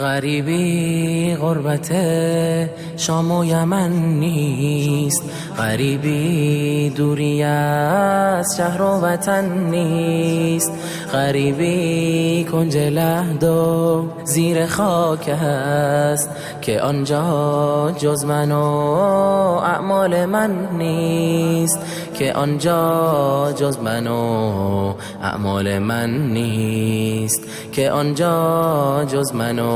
Ғарибӣ ғурбат Шом ва Яман нест, ғарибӣ дурӣ аз шаҳру ватан нест, ғарибӣ кунҷи лаҳду зери хок аст, ки он ҷо ҷуз ман ва аъмоли ман нест, ки он ҷо ҷуз ман ва аъмоли ман нест, ки он ҷо ҷуз ман ва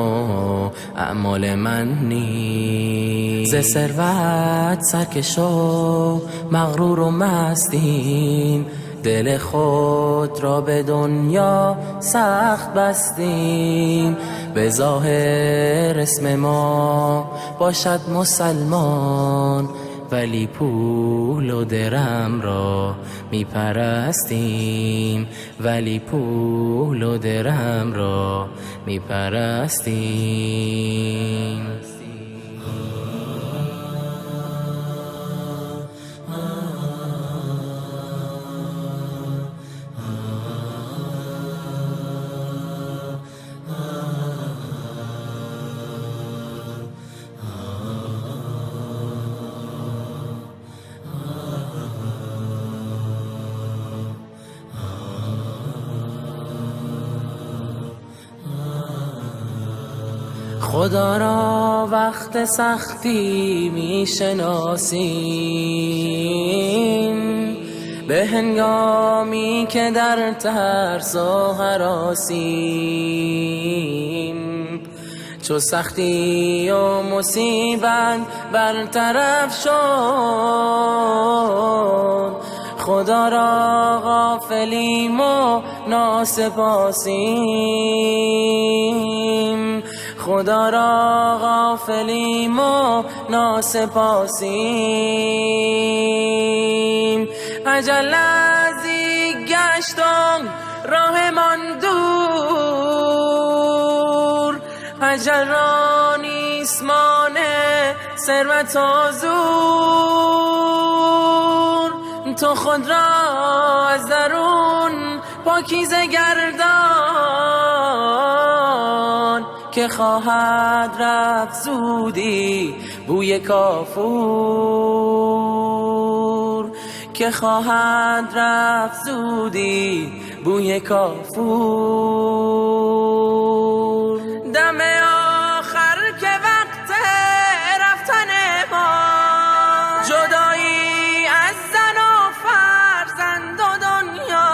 аъмоли ман нест. Зи сарват саркаш ва мағрур ва мастем, дили худро ба дунё сахт бастем, ба зоҳир исми мо бошад мусулмон, вале пулу дирамро мепарастем, вале пулу дирамро мепарастем. Худо ро вақти сахтӣ мешиносем, ба ҳангоме ки дар тарсу ҳаросем, чу сахтӣ ва мусибат бартараф шуд, Худо ро ғофилем ва носипосем, Худо ро ғофилем ва носипосем. Аҷал наздик гашт ва роҳамон дур, аҷал ро нест монеъ сарват ва зӯр, ту худро аз дарун покиза гардон, ки хоҳад рафт зудӣ бӯи кофур, ки хоҳад рафт зудӣ бӯи кофур. Дами охир ки вақти рафтани мо, ҷудоӣ аз зану фарзанду дунё,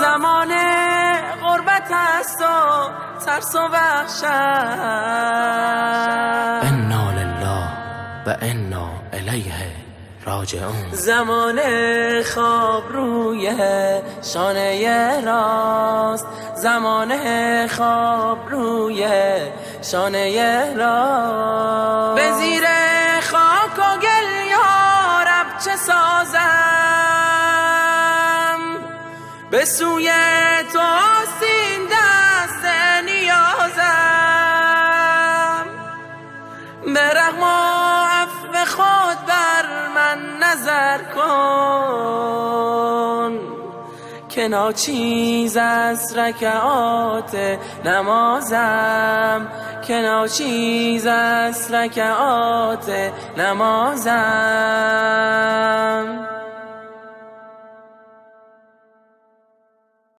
замони ғурбат аст ва тарсу ваҳшат. Инна лиллаҳи ва инна илайҳи роҷиъун. Замони хоб рӯи шонаи рост, замони хоб рӯи шонаи рост, ба зери хоку гил ё раб чӣ созам, ба сӯи ту остин даст ниёзам, ба раҳму афви худ бар ман назар кун, ки ночиз аст ракъоти намозам, ки ночиз аст ракъоти намозам.